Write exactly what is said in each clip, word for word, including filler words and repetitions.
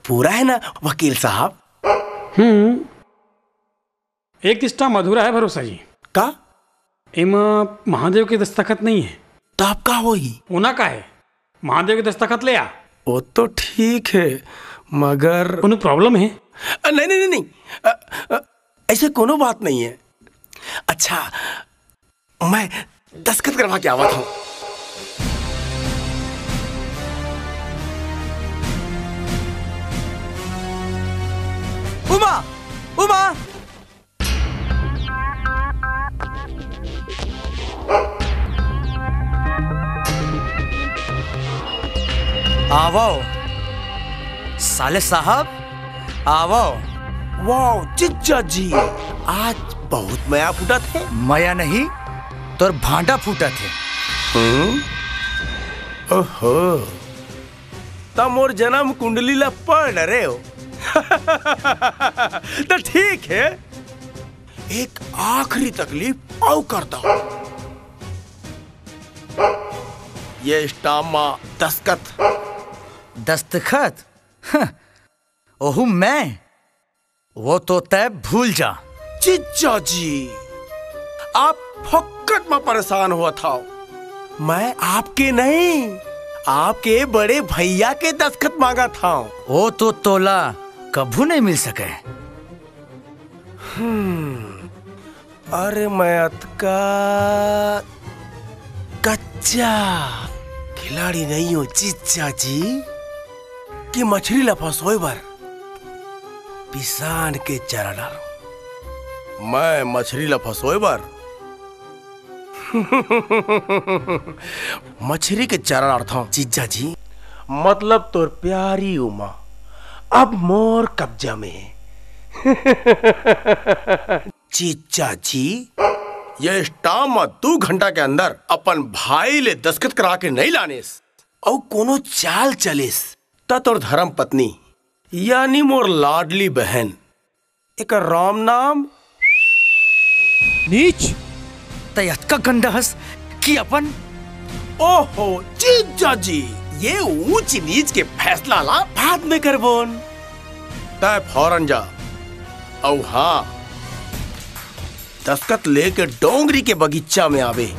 पूरा है ना वकील साहब? हम्म, एक stamp अधूरा है भरोसा जी। का? एमा महादेव के दस्तखत नहीं है। तो अब का होही? ओना का है, महादेव के दस्तखत ले आ। वो तो ठीक है, मगर कोनो problem है? अ, नहीं, नहीं, नहीं, नहीं। अ, अ, ऐसे कोनो बात नहीं है। अच्छा, मैं दस्तखत करवा के आवत हूँ। उमा, उमा, आवो साले साहब, आवो। वाओ जीजा जी, आज बहुत मया फूटत हे। मया नहीं, तोर भांडा फूटत हे। हम्म? ओहो, त मोर जन्म कुंडली ला पढ़ डरे हो। त ठीक है, एक आखिरी तकलीफ अउ करता हूँ। ये stamp मा दस्तखत। दस्तखत? हं, ओहू मैं? वो तो तै भूल जा। जीजा जी, आप फोकट मा परेशान होत हव। मैं आपके नहीं, आपके बड़े भैया के दस्तखत मांगत हव। वो तो तोला कभू नहीं मिल सके। हम्म, अरे मैं अतका कच्चा खिलाड़ी नहीं हूँ जीजा जी, कि मछली ला फंसोए बर पिसान के चारा डालूं। मैं मछली ला फंसोए बर मछली के चारा डालथंव जीजा जी। मतलब तोर प्यारी उमा अब मोर कब्जा में हे। जीजा जी, ये stamp म दू घंटा के अंदर अपन भाई ले दस्तखत करा के नहीं लानेस, अउ कोनो चाल चलेस, त तोर धर्म पत्नी, यानी मोर लाडली बहन, एकर राम नाम। नीच, तै अतका गंदा हस कि अपन। ओहो, जीजा जी, ये ऊंच नीच के फैसला ला बाद में करबोन। तै फौरन जा। अउ हाँ, दस्तखत लेके डोंगरी के बगीचा में आवे।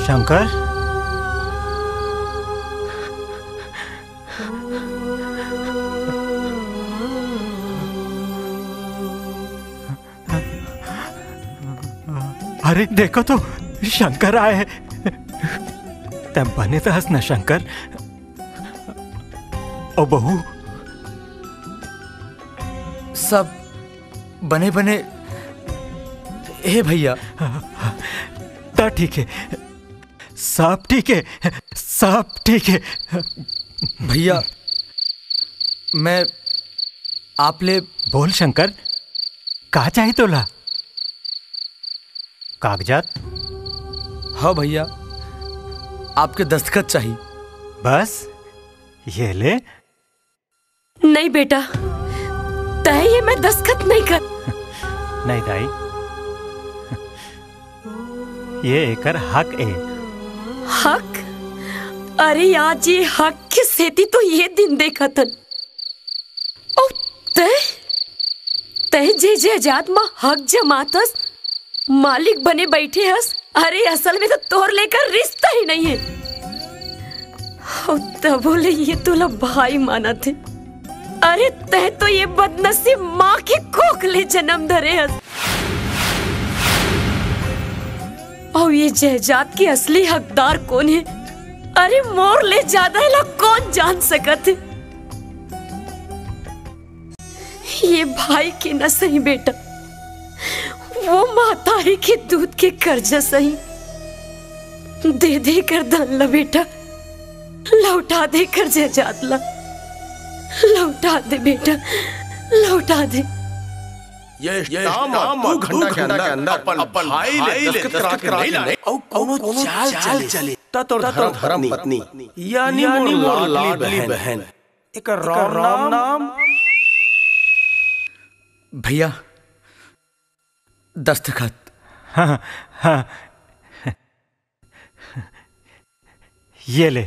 शंकर? अरे देखो तो, शंकर आए हे। तैं बने त हस ना शंकर? ओ बहू। सब बने बने हे भैया। त ठीक हे, सब ठीक हे, सब ठीक हे। भैया, मैं आप ले। बोल शंकर, का चाही तोला? कागजात? हाँ भैया, आपके दस्तखत चाही। बस, ये ले। नहीं बेटा, तय ये मैं दस्तखत नहीं कर। नहीं दाई, ये एकर हक ए। हक? अरे आज ये हक के सेती तो ये दिन देखत हन। ओ, तय, तय जे जायदाद मा हक जमात हस, मालिक बने बैठे हस। अरे असल में तो तोर लेकर रिश्ता ही नहीं है। ओ, तबो ले ये तोला भाई मानत हे। अरे तय तो ये बदनसीब माँ के कोख ले जन्म धरे हस। अउ ये जायदाद के असली हकदार कोन हे? अरे मोर ले ज्यादा एला कोन जान सकत हे? ये भाई के न सही बेटा, वो महतारी के दूध के कर्जा सही। दे दे कर धन ला बेटा, लौटा दे कर जायदाद ला, लौटा दे बेटा, लौटा दे। ये स्टाम्प दू घंटा के अंदर अपन भाई ले दस्तखत करा के नहीं, अउ कोनो चाल चले, त तोर धर्म पत्नी, यानी मोर लाडली बहन, एकर राम नाम। भैया, दस्तखत। हाँ, हाँ। ये ले।